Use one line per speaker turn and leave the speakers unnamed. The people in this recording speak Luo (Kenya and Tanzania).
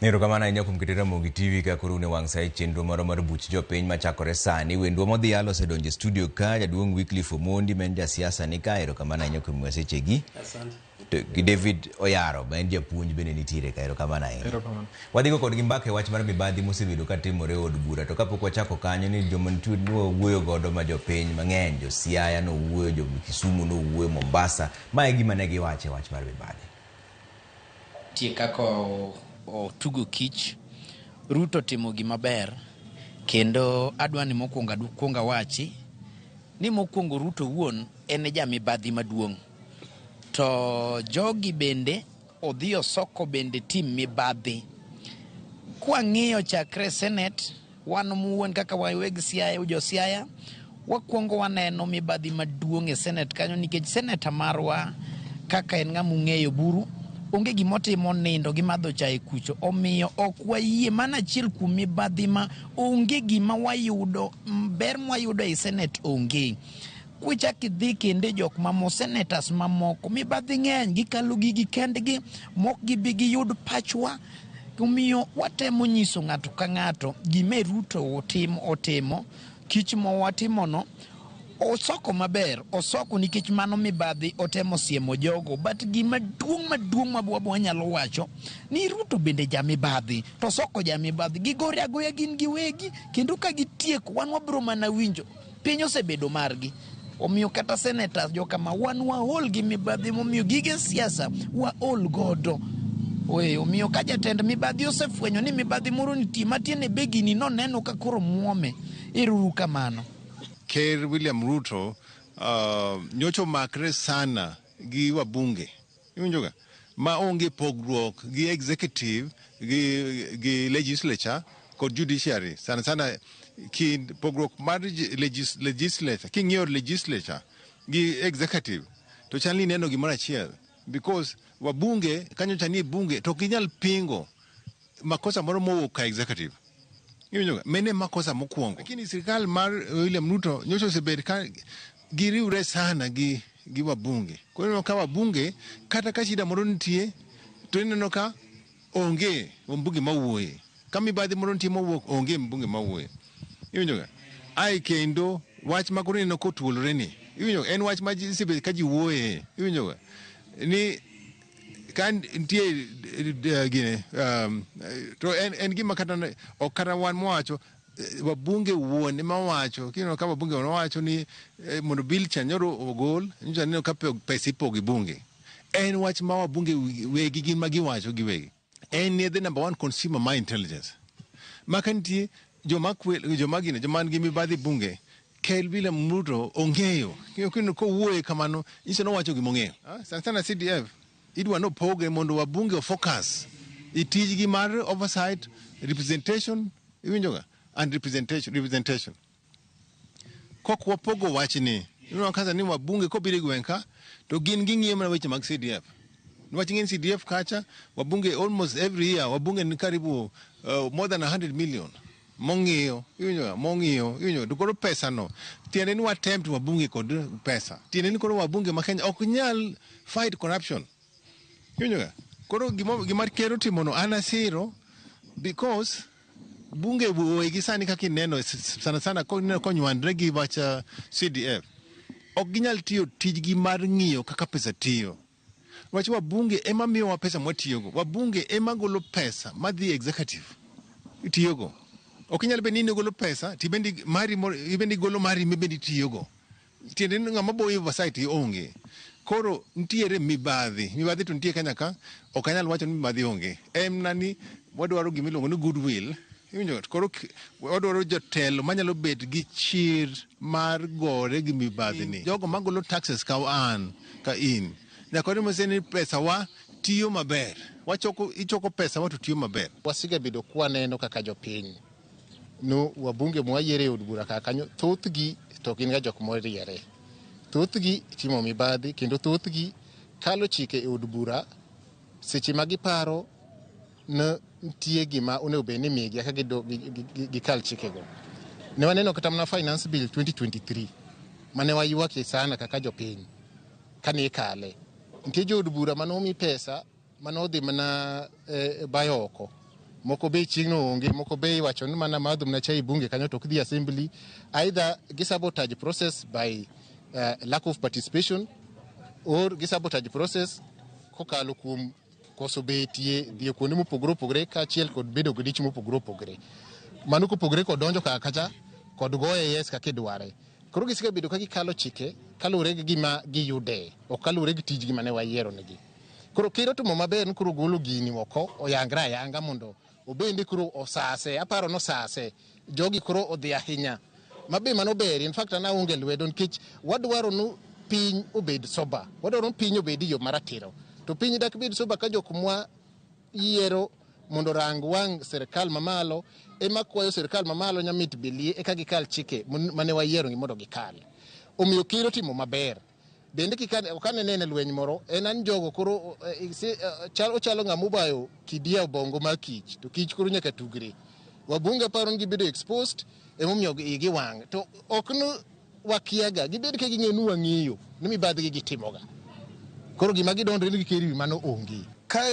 Erokamano ahinya kuom keto Ramogi TV ka koro un e wang' sa e chenro marwa mar buch jopiny machakore sani. Wendwa modhial osedonjo e studio ka, jaduong' Wycliffe Omondi ma en jasiasa ni ka, erokamano ahinya kuom miwa sechegi.
Asante.
To gi David Oyaro ma en japuonj bende nitiere ka, erokamano ahinya.
Erokamano.
Wadhigo kodgi mbaka e wach mar mibadhi mosebedo ka timore e od bura to kapok wachako kanyo ni joma nitie wawuoyo godo ma jopiny mang'eny, jo Siaya nowuoyo, jo Kisumu nowuoyo, Mombasa, ma e gima ne giwacho e wach mar mibadhi.
Nitie kaka otugo kich. Ruto timo gima ber kendo adwa ni mokwongo akwong awachi ni mokwongo Ruto owuon en e jamibadhi maduong'. To jogi bende odhi osoko bende tim mibadhi. Kwang'iyo chakre Senate, wan wan kaka waweg Siaya, jo Siaya, wakwongo waneno mibadhi maduong' e Senate kanyo nikech seneta marwa kaka en ng'ama ung'eyo buru onge gimotimo nindo gi madho chae kucho omiyo ok wayie mana achiel kuom mibadhi ma onge gima wayudo ber mwayudo ei Senate onge. Kwichak idhi kendo e jok mamo senators mamoko mibadhi ng'eny gikalo gigi kendgi mok gibi giyud pachwa omiyo watemo nyiso ng'ato ka ng'ato gima Ruto otimo kich mowatimono osoko maber osoko nikech mano mibadhi otemo siemo jogo but gima duong' maduong' ma wanyalo wacho ni Ruto bende jamibadhi to osoko jamibadhi gigore agoya gin giwegi kendo ka gitieko wan wabiro mana winjo piny osebedo margi omiyo kata senators jokama wan waol gi mibadhi momiyo gige siasa waol godo. Oe, omiyo ka jatend mibadhi osefwenyo ni mibadhi moro nitie matiende be gini noneno ka koro muome ero kamano.
Ker William Ruto nyocha omakre sana gi wabunge iwinjoga ma onge pogruok gi executive gi legislature kod judiciary sana sana kind pogruok mar legislature king'iyo legislature gi executive to chal ni ineno gimoro achiel because wabunge kanyo cha nie bunge to ok ginyal pingo makosa moro mowuok ka executive. Iwinjo mene makosa mokwongo. Lakini sirikal mar William Ruto nyocha osebet ka giriwre sana gi wabunge. Koro ineno ka wabunge kata ka shida moro nitie to ineno ka onge wabunge mawuoye. Ka mibadhi moro nitie mowuok onge mbunge mawuoye. Iwinjo ga? Ai kendo wach ma koro ineno kotuolore ni. Iwinjo en wach ma osebet ka ji wuoye. Iwinjo ga? Ni ka nitie gine to en gima kata ok kata wan mwawacho wabunge wuon ema wacho kineno ka wabunge wacho ni mondo bill cha nyoro ogol nyocha neno ka pesa ipogo e bunge en wach ma wabunge wegi gin ma giwacho giwegi en ni the number one consumer ma intelligence ma ka nitie joma joma gine joma nigi mibadhi bunge Ker William Ruto ong'eyo kineno kowuoye kamano nyiso ni owacho gima ong'eyo. Sana sana CDF idwa nopoge mondo wabunge o focus e tijgi mar oversight representation iwinjo ga and representation kok wapogo wachni ineno kaka ni wabunge kobiro e gweng' ka to gin ging'iyo mana weche mag CDF niwach ing'e ni CDF kacha wabunge almost every year wabunge ni karibu more than 100 million mong'iyo iwinjo ga mong'iyo iwinjo to koro pesa no tiende ni watempt wabunge kod pesa tiende ni koro wabunge ma Kenya ok nyal fight corruption iwinjo ga koro gima ker otimo no an asiro because bunge wegi sani kaka ineno sana sana koneno konywandre gi wach CDF ok ginyal tiyo tijgi mar ng'iyo kaka pesa tiyo wach wabunge ema miyowa pesa mwatiyogo wabunge ema golo pesa madhi executive itiyogo ok inyal bedo ni in igolo pesa tibendi mari ibendi igolo mari mibendi itiyogo tiende ni ng'ama boyo oversight onge koro nitiere mibadhi mibadhi to nitie Kenya ka ok anyal wacho ni mibadhi onge en na ni wadwaro gima iluongo ni goodwill iwinjo koro wadwaro jotelo manyalo bet gi chir mar gore gi mibadhi ni jogo magolo taxes ka an ka in nyaka wademose ni pesa wa tiyo maber wachoko ichoko pesa wa to tiyo maber.
Wasegabedo kwaneno kaka jopiny no wabunge mwayiero e od bura kar kanyo thothgi to gin ga jok moriere. Thothgi timo mibadhi kendo thothgi kalo chike e od bura seche ma giparo ni nitie gima onego bed ni imigi eka gikal chikego. Ne waneno kata mana Finance Bill 2023 mane waywakie sana kaka jopiny kane ikale. Nitie jood bura mane omi pesa mane odhi mana bayo oko. Moko be chieng'no onge, moko be iwacho ni mana madho mana chai bunge kanyo to ok dhi assembly. Either gi sabotage process by lack of participation or gi sabotage process kokalo kuom koso betie, dhi e kuonde mopogore opogore kaachiel kod bedo gi dich mopogore opogore. Mano kopogore kod donjo kaka kacha kod goye yes kaka idware. Koro gisebedo ka gikalo chike kaluwore gi gima giyude, ok kaluwore gi tijgi mane wayiero negi. Koro ker otimo maber ni koro golo gini oko oyangre ayanga mondo obende koro osase, aparo nosase. Jogi koro odhi ahinya. Mabe mano ber, in fact an aonge lwedo nikech wadwaro ni piny obed sober, wadwaro ni piny obed e yo maratiro. To piny dak bed sober ka jok mwa yiero mondo orang wang' sirikal mamalo ema kwayo sirikal mamalo nyamit bilie eka gikal chike mane wayiero gi mondo gikal. Omiyo ker otimo maber. Bende ok anene lweny moro, en an jogo koro ochalo ng'ama obayo kidi e obongo mar kich, to kich koro nyaka tugre. Wabunge aparo ni gibedo exposed, emomiyo igi wang'. To ok ni wakiaga, gibed ka ging'eyo ni wang'eyo ni mibadhi gi gitimoga. Koro gima gidondre ni gikeri wi mano onge.
Ka